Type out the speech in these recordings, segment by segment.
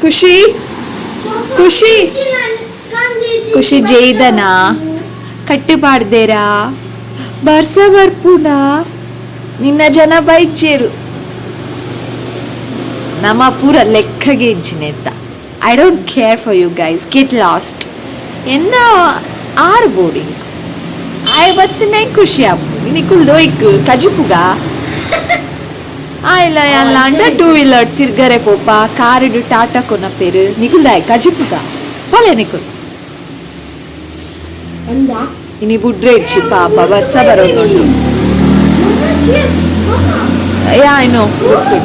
ಖುಷಿ ಖುಷಿ ಖುಷಿ ಜೈದನಾ ಕಟ್ಟು ಪಾಡ್ದೇರಾ ಬರ್ಸ ಬರ್ಪುನ ನಿನ್ನ ಜನ ಬೈಚೇರು ನಮ್ಮ ಪೂರ ಲೆಕ್ಕಗೆ ಇಜ್ಜಿನೆತ್ತ. I don't care for you guys, get lost. ಎನ್ನ ಆರು ಬೋರ್ಡಿಂಗ್ ಆಯ್ ಬತ್ತನೆ ಖುಷಿ ಆಪು ನಿಕುಲ್ ದೋಯ್ಕ್ ಕಜಿಪುಗ ಆಯ್ಲ ಅಲ್ಲಾಂಡ ಟೂ ವೀಲರ್ ತಿರ್ಗರೆ ಪೋಪ ಕಾರಿಡು ಟಾಟಾ ಕೊನ ಪೇರು ನಿಕುಲ್ದಾಯ್ ಕಜಿಪುಗ ಪೊಲೆ ನಿಕುಲ್ ಇನಿ ಬುಡ್ರೆ ಇಜ್ಜಿ ಪಾಪ ಬರ್ಸ ಬರೋದುಂಡು. ಯಾ I know ಗೊತ್ತು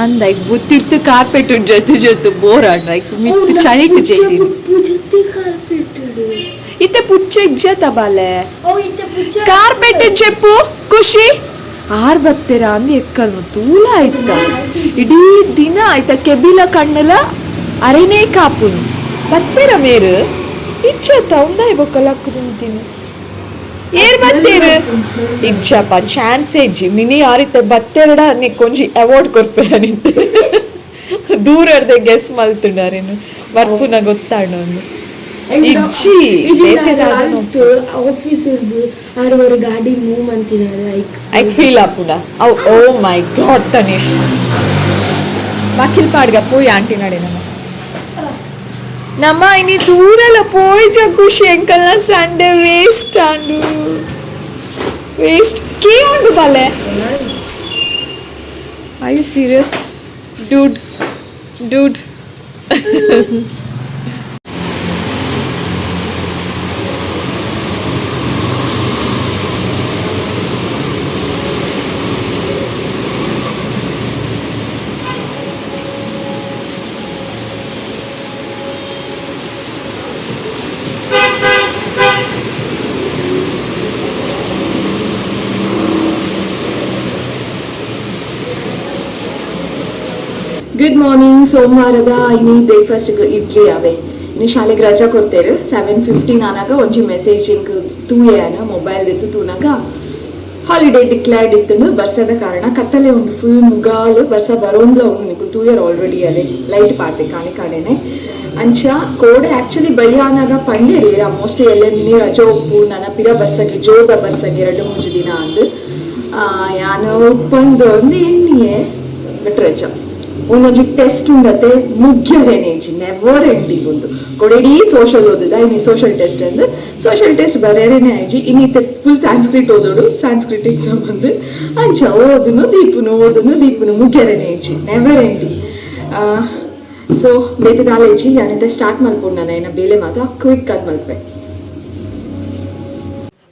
ಅಂದ ಬುತ್ತಿರ್ತು ಕಾರ್ಪೆಟ್ ಜೊತೆ ಜೊತೆ ಬೋರ್ ಆಂಡ್ ಐಕ್ ಮಿತ್ತು ಚಳಿಟ್ ಜೈದಿನಿ ಇತ್ತೆ ಪುಚ್ಚ ಇಜ್ಜತ ಬಾಲೆ ಕಾರ್ಪೆಟ್ చెప్పು ಖುಷಿ ಆರ್ ಬತ್ತೆರ ಅಂದ್ ಎಕ್ಕಲ್ನು ತೂಲ ಆಯ್ತ ಇಡೀ ದಿನ ಆಯ್ತ ಕೆಬಿಲ ಕಣ್ಣುಲ ಅರೆನೇ ಕಾಪುನು ಬತ್ತೆರ ಮೇರು ಇಚ್ಚತ ಉಂದಾಯ್ ಬೊಕ್ಕ ಲಕ್ಕುದುಂತಿನಿ ಏರ್ ಬತ್ತೇರು ಇಜ್ಜಪ್ಪ ಚಾನ್ಸ್ ಇಜ್ಜಿ ಮಿನಿ ಆರಿತ್ತ ಬತ್ತೆರಡ ನೀ ಕೊಂಜಿ ಅವಾರ್ಡ್ ಕೊರ್ಪೆರ ನಿಂತ ದೂರ ಅರ್ಧ ಗೆಸ್ ಮಲ್ತುಂಡಾರೇನು ಬರ್ಪುನ ಗೊತ್ತಾಂಡ ಒಂದು ಇಜ್ಜಿ ಬೇತೆ ದಾದನ ಆಫೀಸ್ ಇರ್ದು ಆರು ಗಾಡಿ ಮೂವ್ ಅಂತಿನಾರ ಐಕ್ ಫೀಲ್ ಆಪುಂಡ ಅವ್ ಓ ಮೈ ಗಾಡ್ ತನಿಷ್ ಬಾಕಿಲ್ ಪಾಡ್ಗ ಪೋಯ್ ಆಂಟಿ ನಡೆ ನಮ್ಮ ನಮ್ಮ ಇನಿ ದೂರಲ ಪೋಯ್ ಖುಷಿ ಎಂಕಲ್ನ ಸಂಡೇ ವೇಸ್ಟ್ ಆಂಡು ವೇಸ್ಟ್ ಕೇ ಉಂಡು ಬಾಲೆ. Are you serious dude dude? Good morning. ಸೋಮವಾರದ ಇನಿ ಬ್ರೇಕ್ಫಾಸ್ಟ್ ಇಡ್ಲಿ ಅವೆ. ಇನ್ನು ಶಾಲೆಗೆ ರಜಾ ಕೊಡ್ತೇರು 7:15 ಆನಾಗ ಒಂಜಿ ಮೆಸೇಜ್ ಇಂಕ್ ತೂಯೇನ ಮೊಬೈಲ್ ದೆತ್ತು ತೂನಾಗ ಹಾಲಿಡೇ ಡಿಕ್ಲೇರ್ಡ್ ಇತ್ತು ಬರ್ಸದ ಕಾರಣ. ಕತ್ತಲೆ ಉಂಡು ಫುಲ್ ಮುಗಾಲು ಬರ್ಸ ಬರೋಂದ್ಲ ಉಂಡು ನಿಕ್ಕು ತೂಯರ್ ಆಲ್ರೆಡಿ ಅಲೆ ಲೈಟ್ ಪಾಡ್ದೆ ಕಾಣೆ ಕಾಣೆನೆ ಅಂಚ ಕೋಡೆ ಆಕ್ಚುಲಿ ಬಯ್ಯ ಆನಾಗ ಪಂಡೇರಿ ಮೋಸ್ಟ್ಲಿ ಎಲ್ಲೆ ಮಿನಿ ರಜಾ ಉಪ್ಪು ನನ್ನ ಪಿರ ಬರ್ಸಗೆ ಜೋರ್ದ ಬರ್ಸಗೆ 2-3 ದಿನ ಅಂದು ಯಾನು ಉಪ್ಪಂದು ಒಂದು ಎಣ್ಣಿಯೇ ಬಟ್ ರಜಾ ಒಂದೊಂಜಿ ಟೆಸ್ಟ್ ಉಂಡತೆ ಮುಗ್ಯರೇನೇಜಿ ನೆವರ್ ಎಂಡಿಂಗ್ ಉಂಡು ಕೊಡೆಡೀ ಸೋಷಲ್ ಓದುದ ಇನಿ ಸೋಷಲ್ ಟೆಸ್ಟ್ ಅಂದ್ ಸೋಷಲ್ ಟೆಸ್ಟ್ ಬರೇರೇನೆ ಆಯ್ಜಿ ಇನಿ ಇತ್ತೆ ಫುಲ್ ಸಾಂಸ್ಕ್ರಿಟ್ ಓದೋಡು ಸಾಂಸ್ಕ್ರಿಟ್ ಎಕ್ಸಾಮ್ ಅಂದ್ ಅಂಚ ಓದುನು ದೀಪುನು ಓದುನು ದೀಪುನು ಮುಗ್ಯರೇನೆ ಇಜ್ಜಿ never ending. So ಬೇತೆ ದಾಲ ಇಜ್ಜಿ ಯಾನಿತ್ತೆ ಸ್ಟಾರ್ಟ್ ಮಲ್ಪೊಡು ನನ ಎನ್ನ ಬೇಲೆ ಮಾತ ಕ್ವಿಕ್ ಆದ್ ಮಲ್ಪೆ.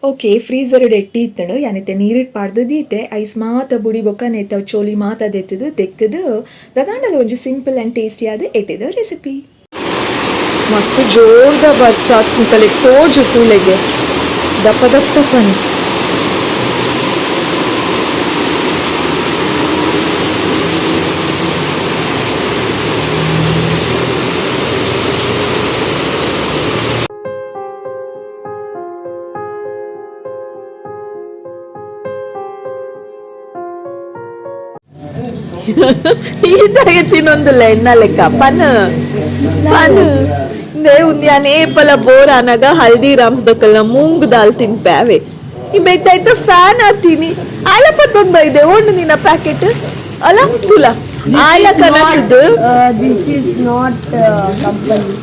ಓಕೆ ಫ್ರೀಸರ್ ಎಟ್ಟಿ ಇತ್ತಂಡು ಯಾನಿತ್ತೆ ನೀರಿಟ್ ಪಾಡ್ದು ದೀತೆ ಐಸ್ ಮಾತ ಬುಡಿ ಬೊಕ್ಕ ನೇತ ಚೋಲಿ ಮಾತ ದೆತ್ತದು ದೆಕ್ಕದು ದದಾಂಡಲ ಒಂಜಿ simple and tasty ಆದ ಎಟ್ಟಿದ ರೆಸಿಪಿ. ಮಸ್ತ್ ಜೋರ್ದ ಬರ್ಸಾತ್ ಮುಕಲೆ ತೋಜು ತೂಲೆಗೆ ದಪ್ಪ ದಪ್ಪ ಪಂಚ್. ಈದಾಗೆ ತಿನ್ನೊಂದಿಲ್ಲ ಎನ್ನ ಲೆಕ್ಕ ಪನ್ ಪನ್ ಇಂದೇ ಉಂದ್ಯಾನ್ ಏಪಲ ಬೋರ್ ಆನಾಗ ಹಲ್ದಿರಾಮ್ಸ್ ದಕ್ಕಲ್ನ ಮೂಂಗ್ ದಾಲ್ ತಿನ್ಪೆ ಅವೆ ಈ ಬೇತಾಯ್ತ ಫ್ಯಾನ್ ಆತೀನಿ ಆಲಪ್ಪ ತೊಂಬ ಇದೆ ಓಂಡು ನಿನ್ನ ಪ್ಯಾಕೆಟ್ ಅಲ್ಲ ತುಲ ಆಲ ಕನಕದ್ದು. This is not company.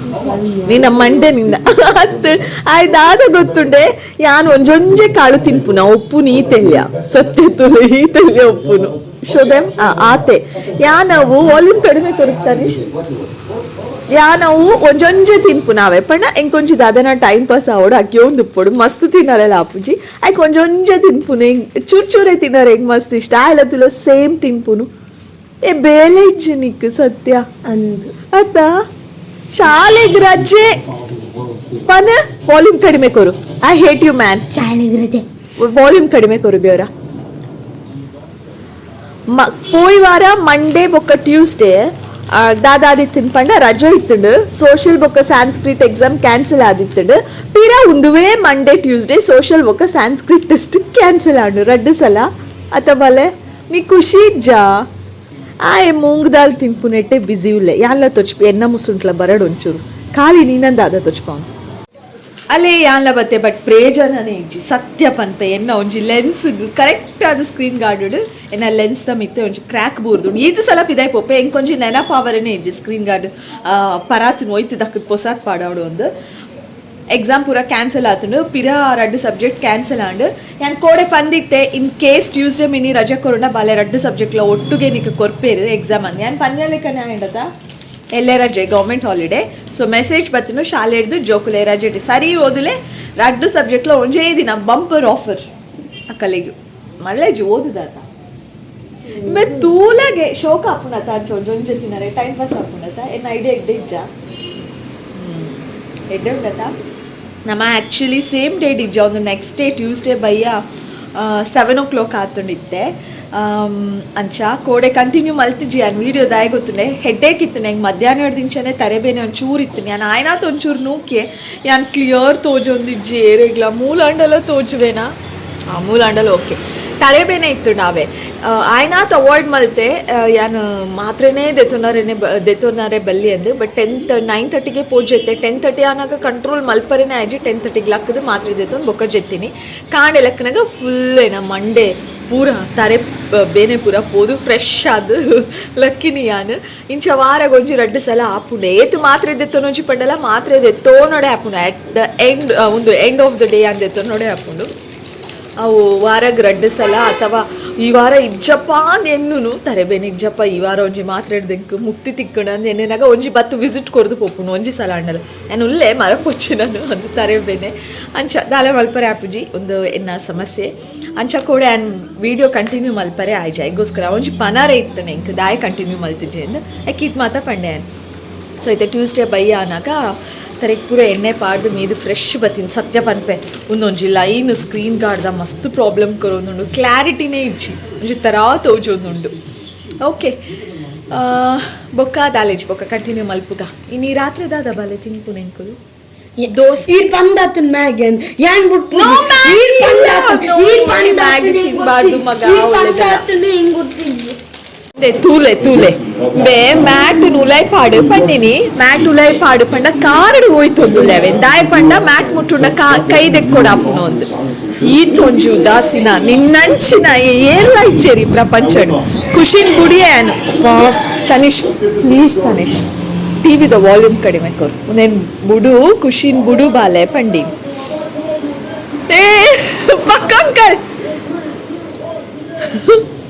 ನಿನ್ನ ಮಂಡೆ ನಿನ್ನ ಅತ್ತು ಆಯ್ದಾದ ಗೊತ್ತುಂಡೆ ಯಾನ್ ಒಂಜೊಂಜೆ ಕಾಳು ತಿನ್ಪುನ ಉಪ್ಪು ನೀ ತೆಲ್ಯ ಸತ್ಯ ತುಳು ಈ ತೆಲ್ಯ ಉಪ್ಪುನು ಶೋದೆಮ್ ಆತೆ ಯಾನವು ವಾಲ್ಯೂಮ್ ಕಡಿಮೆ ಕೊರುತ್ತಾರೆ ಯಾನವು ಒಂಜೊಂಜೆ ತಿನ್ಪುನಾವೆ ಪಂಡ ಎಂಕೊಂಜಿ ದಾದನ ಟೈಮ್ ಪಾಸ್ ಆವಡು ಅಕ್ಕಿ ಒಂದು ಉಪ್ಪೊಡು ಮಸ್ತ್ ತಿನ್ನರೆಲ್ಲ ಆಪುಜಿ ಐಕ್ ಒಂಜೊಂಜೆ ತಿನ್ಪುನು ಹೆಂಗ್ ಚೂರ್ ಚೂರೆ ತಿನ್ನರೆ ಹೆಂಗ್ ಮಸ್ತ್ ಇಷ್ಟ ಆಯ್ಲ ತುಲ ಸೇಮ್ ತಿನ್ಪುನು ಏ ಬೇಲೆ ಇಜ್ಜಿ ನಿಕ್ ಸತ್ಯ ಅಂದು ಅತ್ತ ಶಾಲೆಗ್ ರಜೆ ಪನ ವಾಲ್ಯೂಮ್ ಕಡಿಮೆ ಕೊರು I hate you man. ಶಾಲೆಗೆ ರಜೆ. ವಾಲ್ಯೂಮ್ ಕಡಿಮೆ ಕೊರು ಬೇವರ ಪೋಯ್ ವಾರ ಮಂಡೇ ಬೊಕ್ಕ ಟ್ಯೂಸ್ಡೇ ದಾದಾದಿತ್ತಿನ ಪಂಡ ರಜೆ ಇತ್ತುಂಡು ಸೋಷಿಯಲ್ ಬೊಕ್ಕ Sanskrit exam cancel ಆದಿತ್ತುಂಡು ಪಿರ ಉಂದುವೇ Monday Tuesday social ಬೊಕ್ಕ Sanskrit test cancel ಆಂಡು ರಡ್ಡು ಸಲ ಅತ್ತ ಬಲೆ ನೀ ಖುಷಿ ಇಜ್ಜಾ. ಆಯೆ ಮೂಂಗ್ ದಾಲ್ ತಿನ್ಪುನೆಟ್ಟೆ ಬಿಸಿ ಉಲ್ಲೆ. ಯಾನ್ಲ ತೊಚ್ಪಿ ಎನ್ನ ಮುಸುಂಟ್ಲ ಬರಡು ಒಂಚೂರು ಖಾಲಿ ನೀನಂದಾದ ತೊಚ್ಪಾವ್. ಅಲ್ಲೇ ಯಾನ್ಲ ಬತ್ತೆ, ಬಟ್ ಪ್ರಯೋಜನನೇ ಇಜ್ಜಿ. ಸತ್ಯ ಪನ್ಪೆ, ಎನ್ನ ಒಂಜಿ ಲೆನ್ಸ್ ಕರೆಕ್ಟ್ ಆದ ಸ್ಕ್ರೀನ್ ಗಾರ್ಡ್, ಎನ್ನ ಲೆನ್ಸ್ ದ ಮಿತ್ತೆ ಒಂಜಿ ಕ್ರ್ಯಾಕ್ ಬೂರ್ದು ಈತ್ ಸಲ ಪಿದಾಯ್ ಪೋಪೆ. ಎಂಕೊಂಜಿ ನೆನಪಾವರನೇ ಇಜ್ಜಿ. ಸ್ಕ್ರೀನ್ ಗಾರ್ಡ್ ಪರಾತಿನ ಒಯ್ತು ದಕ್ಕದ ಪೊಸಾತ್ ಪಾಡಾವಡು. ಒಂದು ಎಕ್ಸಾಮ್ ಪೂರ ಕ್ಯಾನ್ಸಲ್ ಆತುಂಡು. ಪಿರ ರಡ್ಡು ಸಬ್ಜೆಕ್ಟ್ ಕ್ಯಾನ್ಸಲ್ ಆಂಡ್. ಯಾನ್ ಕೋಡೆ ಪಂದಿತ್ತೆ, ಇನ್ ಕೇಸ್ ಟ್ಯೂಸ್ಡೇ ಮಿನಿ ರಜೆ ಕೊರುಂಡ ಬಾಲೆ ರಡ್ಡು ಸಬ್ಜೆಕ್ಟ್ಲ ಒಟ್ಟುಗೆ ನಿಕ್ ಕೊರ್ಪೇರು ಎಕ್ಸಾಮ್ ಅಂದ್. ಯಾನ್ ಪಂಜಾಲೆಕ್ಕನೆ ಆಂಡತ ಎಲ್ಲೆ ರಜೆ, ಗೌರ್ಮೆಂಟ್ ಹಾಲಿಡೇ. ಸೊ ಮೆಸೇಜ್ ಬತ್ತಿನ ಶಾಲೆ ಹಿಡ್ದು, ಜೋಕುಲೆ ರಜೆ ಸರಿ ಓದುಲೆ, ರಡ್ಡು ಸಬ್ಜೆಕ್ಟ್ಲ ಒಂಜೇ ದಿನ, ಬಂಪರ್ ಆಫರ್ ಅಕ್ಕಲಿಗೆ. ಮಲ್ಲೇಜಿ ಓದುದಾತ ಮೆ ತೂಲಗೆ ಶೋಕ ಆಪುಣತ. ಅಂಚ ಒಂಜೊಂಜೆ ತಿನ್ನರೆ ಟೈಮ್ ಪಾಸ್ ಆಪುಣತ. ಎನ್ನ ಐಡಿಯಾ ಎಡ್ಡೆ ಇಜ್ಜ? ಎಡ್ಡೆ ಉಂಡತ. ನಮ್ಮ ಆ್ಯಕ್ಚುಲಿ ಸೇಮ್ ಡೇಟ್ ಇಜ್ಜ, ಒಂದು ನೆಕ್ಸ್ಟ್ ಡೇ ಟ್ಯೂಸ್ಡೇ ಬಯ್ಯ 7 ಓ ಕ್ಲಾಕ್ ಆತುಂಡಿತ್ತೆ. ಅಂಚ ಕೋಡೆ ಕಂಟಿನ್ಯೂ ಮಲ್ತಿಜಿ ಯಾನ್ ವೀಡಿಯೋ. ದಾಯ ಗೊತ್ತುಂಡೆ, ಹೆಡ್ಡೇಕ್ ಇತ್ತು ನಂಗೆ ಮಧ್ಯಾಹ್ನ ದಿಂಚನೆ. ತರೆಬೇನೆ ಒಂಚೂರು ಇತ್ತು. ಯಾನ್ ಆಯ್ನಾತ್ ಒಂಚೂರು ನೂಕೆ. ಯಾನ್ ಕ್ಲಿಯರ್ ತೋಜೊಂದಿಜ್ಜಿ ಏರೆಗ್ಲ. ಮೂಲಾಂಡಲ ತೋಜುವೆನಾ? ಮೂಲಾಂಡಲ ಓಕೆ. ತಲೆಬೇನೆ ಇತ್ತು. ನಾವೇ ಆಯ್ನಾತ್ ಅವಾಯ್ಡ್ ಮಲ್ತೆ ಯಾನ್ ಮಾತ್ರೆನೇ ದೆತೊನರೆನೆ ದೆತೊನರೆ ಬಲ್ಲಿ ಅಂದ್. ಬಟ್ 9:30ಗೆ ಪೋಜೆತ್ತೆ. 10:30 ಆನಾಗ ಕಂಟ್ರೋಲ್ ಮಲ್ಪರೆನೆ ಆಯ್ಜಿ. 10:30ಗೆ ಲಕ್ಕದು ಮಾತ್ರೆ ದೆತೊಂದು ಬೊಕ್ಕ ಜೆತ್ತೀನಿ. ಕಾಂಡೆ ಲಕ್ಕನಾಗ ಫುಲ್ ಏನ ಮಂಡೆ ಪೂರ ತರೆ ಬೇನೆ ಪೂರ ಪೋದು ಫ್ರೆಶ್ ಆದ್ ಲಕ್ಕಿನಿ ಯಾನ್. ಇಂಚ ವಾರಗೊಂಜಿ ರಡ್ಡು ಸಲ ಆಪುಂಡು. ಏತ್ ಮಾತ್ರೆ ದೆತ್ತೊನೊಂಜಿ ಪಂಡಲ ಮಾತ್ರೆ ದೆತ್ತೋನೊಡೆ ಆಪುಂಡು. ಅಟ್ the end ಒಂದು ಎಂಡ್ ಆಫ್ the day ಅಂದ್ ದೆತ್ತೊನೊಡೆ ಆಪುಂಡು. ಅವು ವಾರಗ್ ರಡ್ಡು ಸಲ ಅಥವಾ ಈ ವಾರ ಇಜ್ಜಪ್ಪ ಅಂದ್ ಎನ್ನುನು. ತರೆಬೇನೆ ಇಜ್ಜಪ್ಪ, ಈ ವಾರ ಒಂಜಿ ಮಾತ್ರೆ ಹಿಡ್ದಿಂಕ್ ಮುಕ್ತಿ ತಿಕ್ಕುಂಡು ಅಂದ್ ಎನ್ನೆನಾಗ ಒಂಜಿ ಬತ್ತು ವಿಸಿಟ್ ಕೊರ್ದು ಪೋಪುಂಡು. ಒಂಜಿ ಸಲ ಅಂಡಲ ನಾನು ಉಲ್ಲೆ ಮರಪೊಚ್ಚಿ ನಾನು ಒಂದು ತರೆಬೇನೆ. ಅಂಚ ದಾಲ ಮಲ್ಪರೆ ಆಪುಜಿ, ಒಂದು ಎನ್ನ ಸಮಸ್ಯೆ. ಅಂಚ ಕೂಡ ಆ್ಯನ್ ವೀಡಿಯೋ ಕಂಟಿನ್ಯೂ ಮಲ್ಪರೆ ಆಯ್ಜ. ಐಗೋಸ್ಕರ ಒಂಜಿ ಪನಾರೆ ಇತ್ತು ಎಂಕ್, ದಾಯ ಕಂಟಿನ್ಯೂ ಮಲ್ತಿಜಿ ಅಂದ್ ಯಾಕೆ ಮಾತ ಪಂಡೆ. ಸೊ ಇತ್ತೆ ಟ್ಯೂಸ್ಡೇ ಬಯ್ಯ ಆನಾಗ ತರೆಗ್ ಪೂರ ಎಣ್ಣೆ ಪಾಡ್ದು ಮೀದು ಫ್ರೆಶ್ ಬತ್ತೀನಿ. ಸತ್ಯ ಪನ್ಪೆ, ಒಂದೊಂಜಿ ಲೈನ್ ಸ್ಕ್ರೀನ್ ಗಾರ್ಡ್ದ ಮಸ್ತ್ ಪ್ರಾಬ್ಲಮ್ ಕೊರೊಂದುಂಡು. ಕ್ಲಾರಿಟಿನೇ ಇಜ್ಜಿ, ಒಂಜಿ ತರಾ ತೋಜೊಂದುಂಡು. ಓಕೆ, ಬೊಕ್ಕ ದಾಲೇಜ್ ಬೊಕ್ಕ ಕಂಟಿನ್ಯೂ ಮಲ್ಪುಗ. ಇನ್ನು ರಾತ್ರಿ ದಾದ ಬಾಲೆ ತಿನ್ಪುನ ಎಂಕುಲು? ದೋಸೆ. ಈರ್ ಪಂದಾತನ್ ಮ್ಯಾಗಿ ಅಂದ್ ಯಾನ್ ಬಿಟ್ಟು. No, Maggi ಈರ್ ಪಂದಾತನ್ no, ಈರ್ Maggi ತಿನ್ಬಾರ್ದು ಮಗ, ಈರ್ ಒಳ್ಳೆದಲ್ಲ. ಪಂದಾತನ್ ಹಿಂಗ್ ಗೊತ್ತಿಜ್ಜಿ. ತೂಲೆ ತೂಲೆ ಬೇ ಮ್ಯಾಟ್ ಉಲೈ ಪಾಡು ಪಂಡಿನಿ. ಮ್ಯಾಟ್ ಉಲೈ ಪಾಡು ಪಂಡ ಕಾರಡು ಹೋಯ್ತೊಂದುಲ್ಲೆ. ದಾಯ ಪಂಡ ಮ್ಯಾಟ್ ಮುಟ್ಟುಂಡ ಕೈ ದೆಕ್ಕೊಡಾಪುನ ಒಂದು ಈ ತೊಂಜಿ ಉದಾಸಿನ. ನಿನ್ನಂಚಿನ ಏರ್ಲ ಇಚ್ಚೇರಿ ಪ್ರಪಂಚಡ್. ಖುಷಿನ್ ಬುಡಿಯೇನು. ತನಿಷ್, ಪ್ಲೀಸ್ ತನಿಷ್, ಟಿವಿದ ವಾಲ್ಯೂಮ್ ಕಡಿಮೆ ಕೊರು. ಒಂದೇನ್ ಬುಡು, ಖುಷಿನ್ ಬುಡು ಬಾಲೆ ಪಂಡಿ. ಏ ಪಕ್ಕ ಅಂಕಲ್,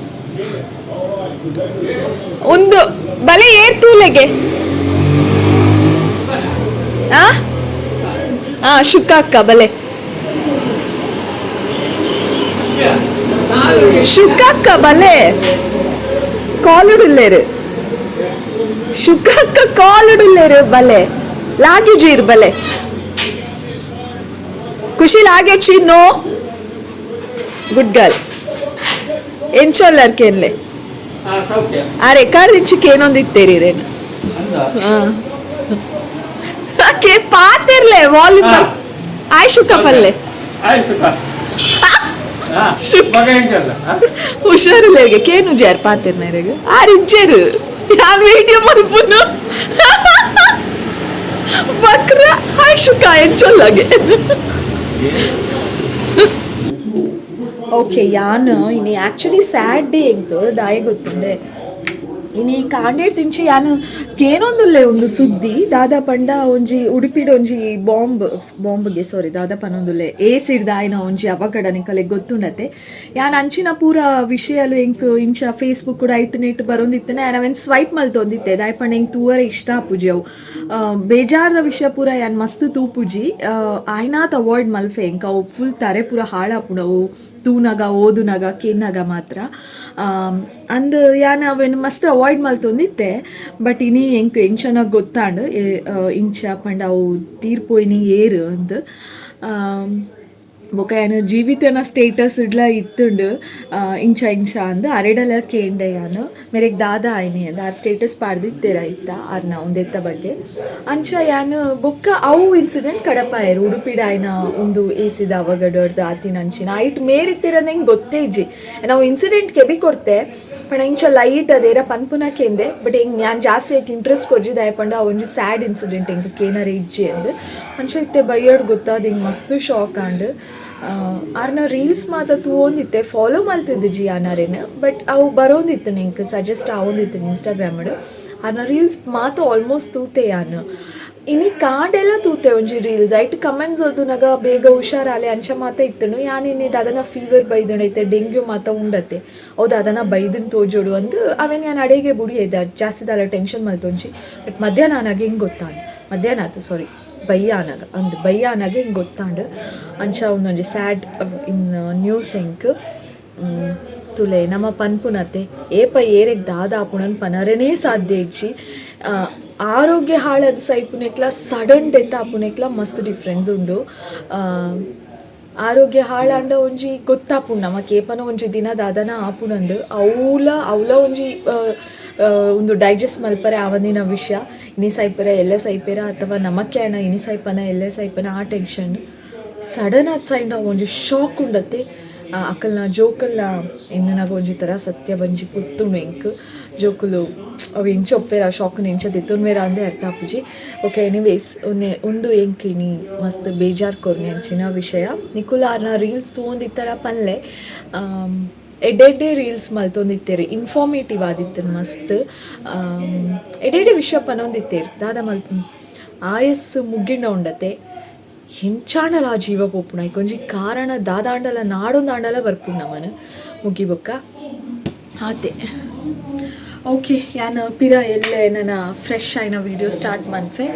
ಒಂದು ಬಲೆ ಏರ್ ತೂಲೆಗೆ. ಆ ಆ ಶುಕ್ಕ ಅಕ್ಕ ಬಲೆ, ಶುಕ್ಕ ಅಕ್ಕ ಬಲೆ. ಕಾಲುಡುಲ್ಲೇರು ಶುಕ್ಕ ಅಕ್ಕ, ಕಾಲುಡುಲ್ಲೇರು ಬಲೆ. ಲಾಗಿಜೀರ್ ಬಲೆ. ಖುಷಿ ಲಾಗೆಚ್ಚಿ. No, good girl. ಎಂಚೊಲ್ಲರ್ ಕೇನ್ಲೆ. ಆ ರೆಕಾರ್ಡ್ ಇಂಚಕ್ಕೆ ಏನೊಂದು ಇತ್ತೇರಿ ರೇನು. ಕೆ ಪಾತಿರ್ಲೆ ವಾಲ್ಯೂಮ್. ಆಯ್ ಶುಕ್ಕ ಪಲ್ಲೆ. ಹುಷಾರಿಲ್ಲ ಕೇನು ಜಾರ್ ಪಾತಿರ್ನ. ಆರ್ ಇಜ್ಜೇರು, ಯಾನ್ ವಿಡಿಯೋ ಮಲ್ಪುನು ಬಕ್ರ. ಹಾಯ್ ಶುಕ್ಕ, ಎಂಚೊಲ್ಲಗೆ? ಓಕೆ, ಯಾನ್ ಇನಿ ಆ್ಯಕ್ಚುಲಿ ಸ್ಯಾಡ್ ಡೇ ಎಂಕ್. ದಾಯ ಗೊತ್ತುಂಡೆ, ಇನಿ ಕಾಂಡೇಡ್ ತಿಂಚೆ ಯಾನ್ ಕೇನೊಂದುಲ್ಲೆ ಒಂದು ಸುದ್ದಿ. ದಾದಾ ಪಂಡ ಒಂಜಿ ಉಡುಪಿಡ್ ಒಂಜಿ ಬಾಂಬ್, ಬಾಂಬ್ಗೆ ಸಾರಿ, ದಾದಾ ಪನೊಂದುಲ್ಲೆ, ಏಸಿಡ್ ದಾಯಿನ ಒಂಜಿ ಅವಘಡ ನಿಕಲೆ ಗೊತ್ತುಂಡತೆ. ಯಾನ್ ಅಂಚಿನ ಪೂರ ವಿಷಯಲು ಎಂಕ್ ಇಂಚ ಫೇಸ್ಬುಕ್ ಕೂಡ ಐಟ್ ನೆಟ್ ಬರೊಂದಿತ್ತನೆ. ಯಾನ್ ಅವೆನ್ ಸ್ವೈಪ್ ಮಲ್ತೊಂದಿತ್ತೆ. ದಾಯ ಪಂಡ ಎಂಕ್ ತೂವರೆ ಇಷ್ಟ ಆಪುಜಿ ಅವು. ಬೇಜಾರ್ದ ವಿಷಯ ಪೂರ ಯಾನ್ ಮಸ್ತ್ ತೂಪುಜಿ, ಆಯ್ನಾತ್ ಅವಾಯ್ಡ್ ಮಲ್ಫೆ. ಎಂಕ್ ಅವು ಫುಲ್ ತರೆ ಪೂರ ಹಾಳಾಪುಂಡು ಅವು ತೂನಗ, ಓದುನಗ, ಕೇನಾಗ ಮಾತ್ರ. ಅಂದ್ ಯಾನ್ ಅವೆನ್ ಮಸ್ತ್ ಅವಾಯ್ಡ್ ಮಲ್ತೊಂದಿತ್ತೆ. ಬಟ್ ಇನಿ ಎಂಕ್ ಎಂಚನ ಗೊತ್ತಾಂಡ್, ಇಂಚ ಪಂಡ ಅವು ತೀರ್ಪೋಯಿನಿ ಏರು ಅಂದ್. ಬೊಕ ಯಾನ್ ಜೀವಿತನ ಸ್ಟೇಟಸ್ ಇಡ್ಲ ಇತ್ತುಂಡು. ಇಂಚ ಇಂಚ ಅಂದ್ ಅರೆಡಲ ಕೇಂಡೆ ಯಾನ್, ಮೇರೆಗ್ ದಾದ ಆಯ್ನಿ ಅಂದ್. ಆರ್ ಸ್ಟೇಟಸ್ ಪಾಡ್ದಿತ್ತೆರ್ ಐತ ಆರ್ನ ಉಂದೆತ್ತ ಬಗ್ಗೆ. ಅಂಚ ಯಾನ್ ಬೊಕ್ಕ ಅವು ಇನ್ಸಿಡೆಂಟ್ ಕಡಪಾಯೆರ್, ಉಡುಪಿಡ್ ಆಯ್ನ ಉಂದು ಏಸಿದ ಅವಗಡರ್ದ್ ಆತಿನ ಅಂಚಿನ. ಐಟ್ ಮೇರ್ ಇತ್ತೆರ್ ಎಂಕ್ ಗೊತ್ತೇ ಇಜ್ಜಿ. ನಾವು ಇನ್ಸಿಡೆಂಟ್ ಕೆಬಿ ಕೊರ್ತೆ ಪಂಡ ಇಂಚ ಲೈಟ್ ಅದೇರ ಪನ್ಪುನ ಕೇಂದೆ. ಬಟ್ ಎಂಕ್ ಯಾನ್ ಜಾಸ್ತಿ ಐಕ್ ಇಂಟ್ರೆಸ್ಟ್ ಕೊರ್ಜಿ, ದಾಯೆ ಪಂಡ ಒಂಜಿ ಸ್ಯಾಡ್ ಇನ್ಸಿಡೆಂಟ್, ಎಂಕ್ ಕೇನರೆ ಇಜ್ಜಿ ಅಂದ್. ಅಂಚ ಇತ್ತೆ ಬಯ್ಯಡ್ ಗೊತ್ತಾದ್ ಎಂಕ್ ಮಸ್ತ್ ಶಾಕ್ ಆಂಡ್. ಆರ್ನ ರೀಲ್ಸ್ ಮಾತ ತೂವೊಂದಿತ್ತೆ, ಫಾಲೋ ಮಲ್ತಿದ್ದಿಜಿ ಯಾನ್ ಅರೆನ್. ಬಟ್ ಅವು ಬರೋಂದಿತ್ತು, ಎಂಕ್ ಸಜೆಸ್ಟ್ ಆವೊಂದಿತ್ತು ಇನ್ಸ್ಟಾಗ್ರಾಮ್ಡ್. ಆರ್ನ ರೀಲ್ಸ್ ಮಾತ ಆಲ್ಮೋಸ್ಟ್ ತೂತೆ ಯಾನ್. ಇನಿ ಕಾಂಡೆಲ ತೂತೆ ಒಂಜಿ ರೀಲ್ಸ್. ಐಟ್ ಕಮೆಂಟ್ಸ್ ಓದುನಗ ಬೇಗ ಹುಷಾರಾಲೆ ಅಂಚ ಮಾತ ಇತ್ತುಂಡು. ಯಾನ್ ಇನಿ ದಾದನ ಫೀವರ್ ಬೈದುಂಡು, ಐತೆ ಡೆಂಗ್ಯೂ ಮಾತ ಉಂಡತೆ, ಅವು ದಾದನ ಬೈದುಂಡು ತೋಜೋಡು ಅಂದ್ ಅವೆನ್ ಯಾನ್ ಅಡೆಗೆ ಬುಡಿಯೆ, ಜಾಸ್ತಿ ದಾಲ ಟೆನ್ಷನ್ ಮಲ್ತೊಂಜಿ. ಬಟ್ ಮಧ್ಯಾಹ್ನ ಆನಾಗ ಹಿಂಗೆ ಗೊತ್ತಾಂಡ್, ಮಧ್ಯಾಹ್ನ ಆತು, ಸಾರಿ, ಬಯ್ಯ ಆನಾಗ ಅಂದ್, ಬಯ್ಯ ಆನಾಗ ಹಿಂಗೆ ಗೊತ್ತಾಂಡ್. ಅಂಚ ಒಂದೊಂಜಿ ಸ್ಯಾಡ್ ಇನ್ ನ್ಯೂಸ್ ಎಂಕ್. ತುಲೆ ನಮ ಪನ್ಪುನತೆ, ಏಪ ಏರೆಗ್ ದಾದ ಆಪುಣನ್ ಪನರೆನೇ ಸಾಧ್ಯ ಇಜ್ಜಿ. ಆರೋಗ್ಯ ಹಾಳಾದ್ ಸೈಪುನೆಕ್ಲ ಸಡನ್ ಡೆತ್ ಆಪುನೆಕ್ಲ ಮಸ್ತ್ ಡಿಫ್ರೆನ್ಸ್ ಉಂಡು. ಆರೋಗ್ಯ ಹಾಳಾಂಡ ಒಂಜಿ ಗೊತ್ತಾಪುಂಡು ನಮಕ್, ಏಪನ ಒಂಜಿ ದಿನ ದಾದನ ಆಪುಣಂದು. ಅವುಲ ಅವ್ಲ ಒಂಜಿ ಉಂದು ಡೈಜೆಸ್ಟ್ ಮಲ್ಪರೆ ಆವಂದಿನ ವಿಷಯ. ಇನಿ ಸೈಪೆರ ಎಲ್ಲೆ ಸೈಪೆರ, ಅಥವಾ ನಮಕ್ಕೆ ಅಣ್ಣ ಇನಿ ಸೈಪನ ಎಲ್ಲೆ ಸೈಪನ, ಆ ಟೆನ್ಷನ್. ಸಡನ್ ಆದ್ ಸೈಂಡ ಒಂಜಿ ಶಾಕ್ ಉಂಡತ್ತೆ. ಅಕಲ್ನ ಜೋಕಲ್ನ ಎನ್ನುನಗ ಒಂಜಿ ಥರ ಸತ್ಯ ಬಂಜಿ ಪೊತ್ತುಂಡು ಎಂಕ್. ಜೋಕುಲು ಅವು ಎಂಚ ಒಪ್ಪೆರ, ಶಾಕ್ನ್ ಎಂಚ ದೆತ್ತೊನ್ವೆರ ಅಂದೇ ಅರ್ಥ ಆಪುಜಿ. ಓಕೆ, ಎನಿವೇಸ್, ಉಂದು ಎಂಕ್ ಇನಿ ಮಸ್ತ್ ಬೇಜಾರ್ ಕೊರ್ನಿ ಅಂಚಿನ ವಿಷಯ. ನಿಕುಲು ಆರ್ನ ರೀಲ್ಸ್ ತೂವೊಂದಿತ್ತರ ಪನ್ಲೆ. ಎಡ್ಡೆ ಎಡ್ಡೆ ರೀಲ್ಸ್ ಮಲ್ತೊಂದಿತ್ತೆರ್, ಇನ್ಫಾರ್ಮೇಟಿವ್ ಆದಿತ್ತು ಮಸ್ತ್, ಎಡ್ಡೆ ಎಡ್ಡೆ ವಿಷಯ ಪನೊಂದಿತ್ತೆರ್. ದಾದ ಮಲ್ಪು, ಆಯಸ್ಸು ಮುಗ್ಗಿಂಡ ಉಂಡತೆ. ಎಂಚಾಂಡಲ ಆ ಜೀವ ಪೋಪುಂಡು. ಐಕೊಂಜಿ ಕಾರಣ ದಾದಾಂಡಲ ನಾಡೊಂದಾಂಡಲ ಬರ್ಪುಂಡು ನಮನ್ ಮುಗಿ ಬೊಕ್ಕ ಆತೆ. ಓಕೆ, ಯಾನ್ ಪಿರ ಎಲ್ಲೆ ನನ್ನ ಫ್ರೆಶ್ ಆಯ್ನ ವೀಡಿಯೋ ಸ್ಟಾರ್ಟ್ ಮನ್ಪೆ.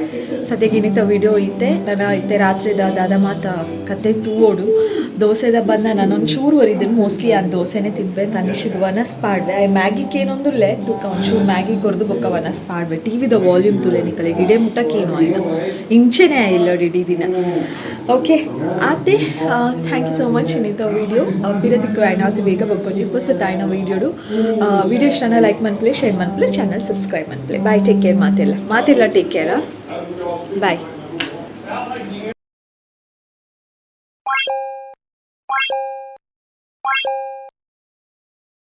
ಸದ್ಯಕ್ಕೆ ಇನ್ನಿತ ವೀಡಿಯೋ ಇತ್ತೆ. ನನ್ನ ಇತ್ತೆ ರಾತ್ರಿದ ದಾದ ಮಾತ ಕತೆ ತೂವೋಡು. ದೋಸೆದ ಬಂದ ನಾನೊಂದು ಚೂರು ಒರಿದ್ದೀನಿ. ಮೋಸ್ಟ್ಲಿ ಯಾನ್ ದೋಸೆನೇ ತಿನ್ಪೆ. ತನಿಷಿಗೆ ವನಸ್ ಪಾಡ್ವೆ. ಆಯ್ ಮ್ಯಾಗಿ ಕೇನೊಂದುಲ್ಲೆ, ತೂಕ, ಒಂಚೂರು ಮ್ಯಾಗಿ ಕೊರ್ದು ಬೊಕ್ಕ ವನಸ್ ಪಾಡ್ವೆ. ಟಿವಿದ ವಾಲ್ಯೂಮ್ ತುಲೆ ನಿಕಲೆಗ್, ಇಡೇ ಮುಟ್ಟ ಕೇನು ಆಯ್ನ. ಇಂಚೆನೆ ಆಯಿಲ್ಲ ಇಡೀ ದಿನ. ಓಕೆ, ಆತೆ. Thank you so much. ಇನ್ನಿತ video ಪಿರದಿಕ್ಕು ಆಯ್ನ ಆತು ಬೇಗ ಬೊಕ್ಕೊಂಜಿ ಪೊಸತ್ ಆಯ್ನ ವೀಡಿಯೋಡು. ವೀಡಿಯೋ ಇಷ್ಟನ ಲೈಕ್ ಮನ್ಪ್ಲೆ, ಶೇರ್ ಮನ್ಪ್ಲೆ, ಚಾನಲ್ ಸಬ್ಸ್ಕ್ರೈಬ್ ಮನ್ಪ್ಲೆ. Bye, take care. ಮಾತೆಲ್ಲ ಮಾತೆಲ್ಲ ಟೇಕ್ ಕೇರಾ. ಬಾಯ್.